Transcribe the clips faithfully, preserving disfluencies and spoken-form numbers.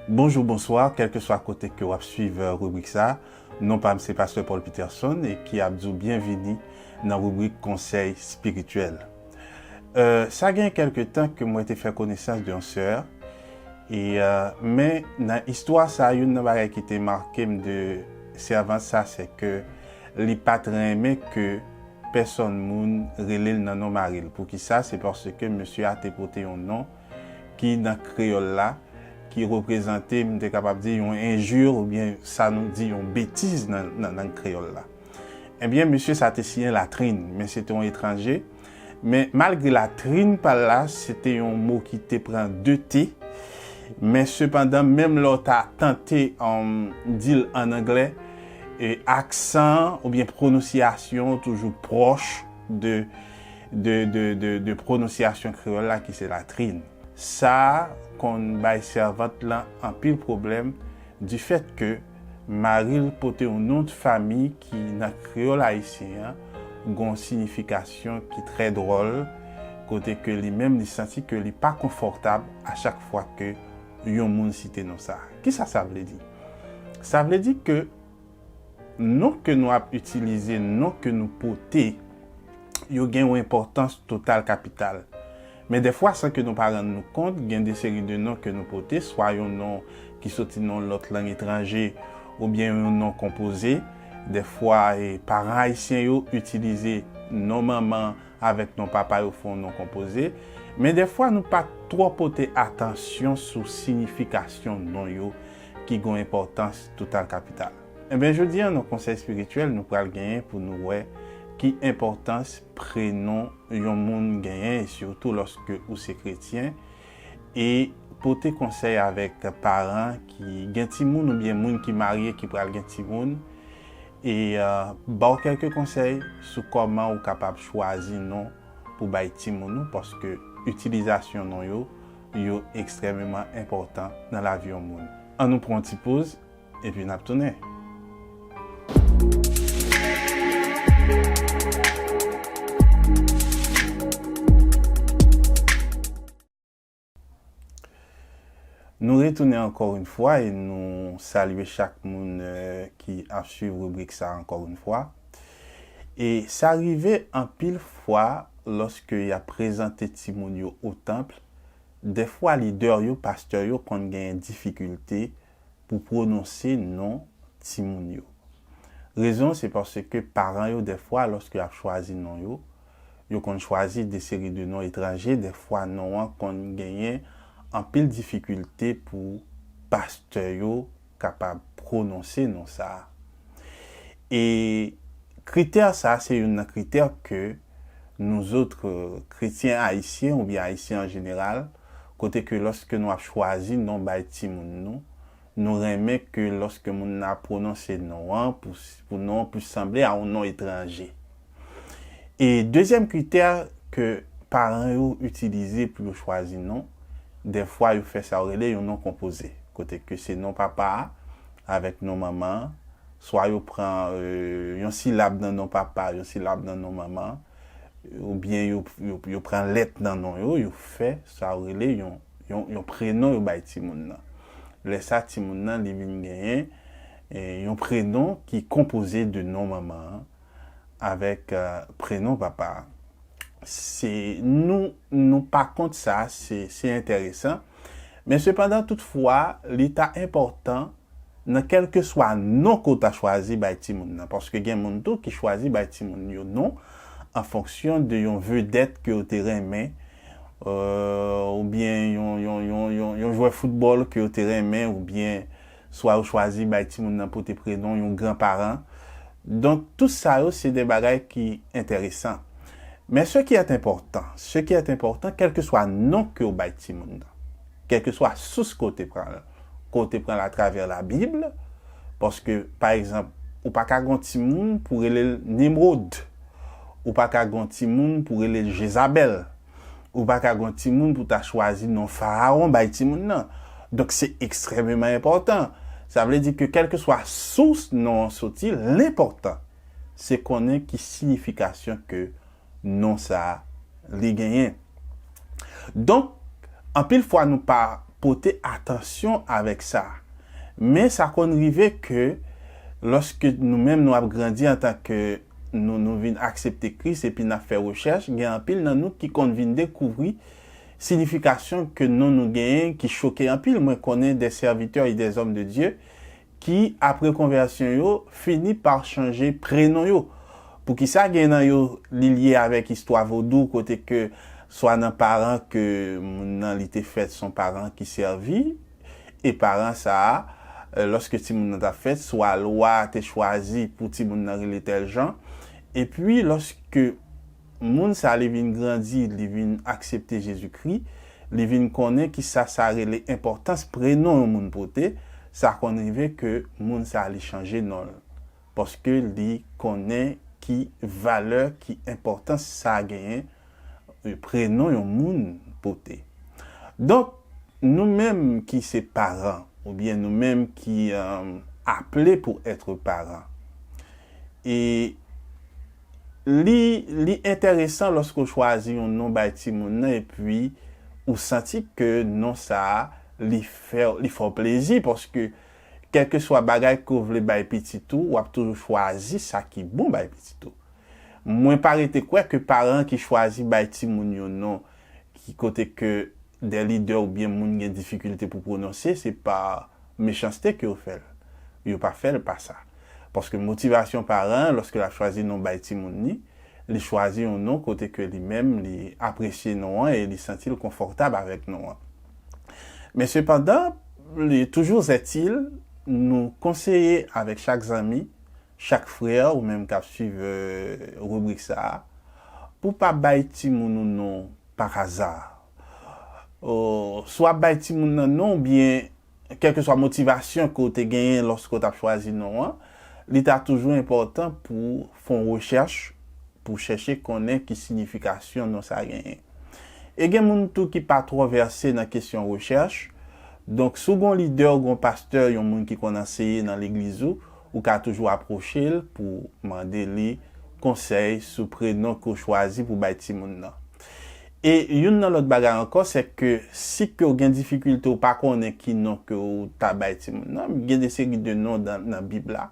Bonjou, bonswa, kèlkeswa kote ke w ap swiv, euh, ribrik sa, non pa m se Pastè Paul Peterson e ki ap di w byenvini nan ribrik Konsèy Espirityèl. Euh, sa gen kèlke tan ke mwen te fè konesans de yon sè, e, euh, men nan istwa sa, youn nan bagay ki te make m de sèvant sa, se ke li pa t renmen ke pèsòn moun rele l nan non mari l. Poukisa? Se paske mesye a te pote yon non ki nan kreyòl la, ki reprezante, m te kapab di, yon enjir oubyen sa nou di yon betiz nan, nan lang kreyòl la. Ebyen, mesye sa te siyen Latrin, men se te yon etranje. Men malgre Latrin pa l la, se te yon mo ki te pran de T, men sepandan, menm lè w ta tante, um, di l ann anglè, e aksan oubyen pwononsyasyon toujou pwòch de, de, de, de, de pwononsyasyon kreyòl la ki se Latrin. Sa konn bay sèvant lan anpil pwoblèm difèt ke mari l pote yon non de fanmi ki nan kreyòl ayisyen an gen yon siyifikasyon ki trè dwòl, kote ke li menm li santi ke li pa konfòtab a chak fwa ke yon moun site non sa. Kisa sa vle di? Sa vle di ke non ke nou ap itilize, non ke nou pote, yo gen yon enpòtans total kapital. Men dèfwa, san ke nou pa rann nou kont, gen de seri de non ke nou pote, swa yon non ki soti nan yon lòt lang etranje, oubyen yon non konpoze. Dèfwa, e, paran ayisyen yo itilize non manman avèk non papa yo fè yon non konpoze. Men dèfwa, nou pa twò pote atansyon sou siyifikasyon non yo ki gen yon enpòtans total kapital. Ebyen, jodi a, nan konsèy espirityèl, nou pral genyen pou nou wè ki enpòtans prenon yon moun genyen, e sitou lòske ou se kretyen, e pote konsèy avèk paran ki gen timoun oubyen moun ki marye ki pral gen timoun, e, euh, ba w kèlke konsèy sou kòman ou kapab chwazi non pou bay timoun ou, paske itilizasyon non yo, yo ekstrèmeman enpòtan nan lavi yon moun. Ann nou pran yon ti poz, epi n ap tounen. Nou retounen ankò yon fwa e nou salye chak moun, euh, ki ap swiv ribrik sa ankò yon fwa. E sa rive anpil fwa lòske y ap prezante timoun yo o tanp, dèfwa lidè yo, pastè yo konn genyen difikilte pou pwononse non timoun yo. Rezon se paske paran yo, dèfwa, lòske y ap chwazi non yo, yo konn chwazi de seri de non etranje, dèfwa non an konn genyen anpil difikilte pou pastè yo kapab pwononse non sa a. E kritè sa a se youn nan kritè ke nou zòt, euh, kretyen ayisyen oubyen ayisyen an jeneral, kote ke lòske nou ap chwazi non bay timoun nou, nou renmen ke lòske moun nan ap pwononse non an, pou, pou non an plis sanble a yon non etranje. E dezyèm kritè ke paran yo itilize pou yo chwazi non, dèfwa yo fè sa yo rele yon non konpoze, kote ke se non papa a avèk non manman an, swa yo pran, euh, yon silab nan non papa, yon silab nan non manman, oubyen yo, yo, yo pran lèt nan non yo, yo fè sa yo rele yon, yon, yon prenon yo bay timoun nan. Lè sa, timoun nan, li vin genyen, eh, yon prenon ki konpoze de non manman an avèk, euh, prenon papa a. Se, nou, nou pa kont sa, se, se enteresan. Men sepandan, toutfwa, li ta enpòtan nan kèlkeswa non ke w ta chwazi bay timoun nan. Paske gen moun tou ki chwazi bay timoun yo non an fonksyon de yon vedèt ke yo te renmen, euh, oubyen yon, yon, yon, yon, yon jwè foutbòl ke yo te renmen, oubyen swa yo chwazi bay timoun nan pote prenon yon granparan. Donk, tout sa yo, se de bagay ki enteresan. Men ce qui est important, ce qui est important, kèlkeswa non ke w bay timoun nan, kèlkeswa sous ke w te pran l, ke w te pran l atravè Labib, paske, pa egzanp, ou pa ka gen yon timoun pou rele l Nimrod, ou pa ka gen yon timoun pou rele l Jezabèl, ou pa ka gen yon timoun pou ta chwazi non Farawon bay timoun nan. Donk, se ekstrèmeman enpòtan. Sa vle di ke kèlkeswa sous non an soti, lenpòtan, se konnen ki siyifikasyon ke non sa a li genyen. Donk, anpil fwa nou pa pote atansyon avèk sa. Men sa konn rive ke lòske nou menm nou ap grandi antanke nou, nou vin aksepte Kris epi n ap fè rechèch, gen anpil nan nou ki konn vin dekouvri siyifikasyon ke non nou genyen ki choke anpil. Mwen konnen des serviteurs et des hommes de Dieu ki, apre konvèsyon yo, fini pa chanje prenon yo. Poukisa gen nan yo li lye avèk istwa vodou, kote ke swa nan paran ke moun nan li te fèt, se yon paran ki sèvi, e paran sa a, eh, lòske timoun nan t ap fèt, swa lwa te chwazi pou timoun nan rele tèl jan. Epi, lòske moun sa li vin grandi, li vin aksepte Jezikri, li vin konnen ki sa sa rele enpòtans prenon yon moun pote, sa konn rive ke moun sa li chanje non l. Paske li konnen ki valè, ki enpòtans sa genyen, eh, prenon yon moun pote. Donk, nou menm ki se paran, oubyen nou menm ki, euh, aple pou èt paran, e li, li enteresan lòske w chwazi yon non bay timoun nan, epi ou santi ke non sa a, li fè, li fè w plezi, paske kèlkeswa bagay ke w vle bay pitit ou, w ap toujou chwazi sa ki bon bay pitit ou. Mwen pa rete kwè ke paran ki chwazi bay timoun yo non, ki kote ke de lidè oubyen moun gen difikilte pou pwononse, se pa mechanste ke yo fè l. Yo pa fè l pa sa. Paske motivasyon paran an, lòske l ap chwazi non bay timoun li, li chwazi yon non kote ke li menm, li apresye non an e li santi l konfòtab avèk non an. Men sepandan, li, toujours est-il, nou konseye avèk chak zanmi, chak frè ou menm k ap swiv, euh, ribrik sa a, pou pa bay timoun ou non par hasard. Ou, si w ap bay timoun nan non, oubyen kèlkeswa motivasyon ke w te genyen lòske w t ap chwazi non an, li ta toujou enpòtan pou w fè yon rechèch, pou w chèche konnen ki siyifikasyon non sa a genyen. E gen moun tou ki pa twò vèse nan kesyon rechèch. Donk, si w gen yon lidè, w gen yon pastè, yon moun ki konn anseye nan legliz ou, ou ka toujou apwoche l pou mande li konsèy sou prenon ke w chwazi pou bay timoun nan. E youn nan lòt bagay ankò, se ke si ke w gen difikilte, ou pa konnen ki non ke w ta bay timoun nan, gen de seri de non nan, nan Bib la,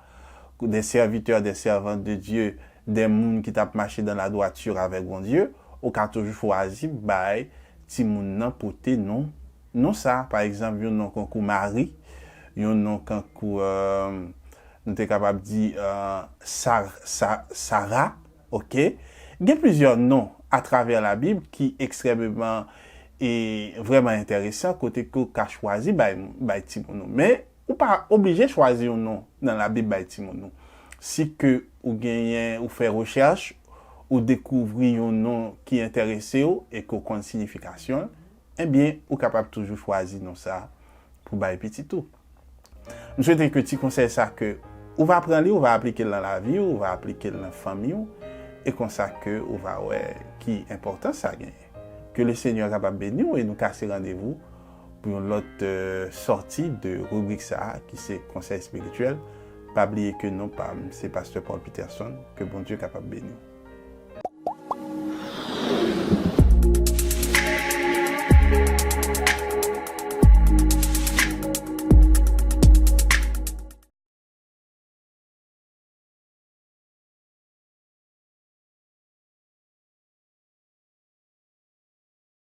des serviteurs, des servantes de Dieu, de moun ki t ap mache dans la droiture avec Bondye, ou ka toujou chwazi bay timoun nan pote non, non sa. Pa egzanp, yon non kankou Mari, yon non kankou, euh, nou te kapab di, euh, Sa-, Sa-, Sara, oke? Gen plizyè non atravè Labib ki ekstrèmeman e vrèman enteresan, kote ke w ka chwazi bay, bay timoun ou. Men, ou pa oblije chwazi yon non nan Labib bay timoun ou. Si ke ou genyen, ou fè rechèch, ou dekouvri yon non ki enterese w e ke w konn siyifikasyon l, ebyen, ou kapab toujou chwazi non sa a pou bay pitit ou. M swete ke ti konsèy sa ke ou va pran li, ou va aplike l nan lavi w, ou va aplike l nan fanmi w, e konsa ke ou va wè ki enpòtans sa genyen. Ke le Senyè kapab beni w e nou kase randevou pou yon lòt, euh, sòti de ribrik sa a ki se konsèy espirityèl. Pa bliye ke non pa m se pastè Paul Peterson. Ke Bondye kapab beni w.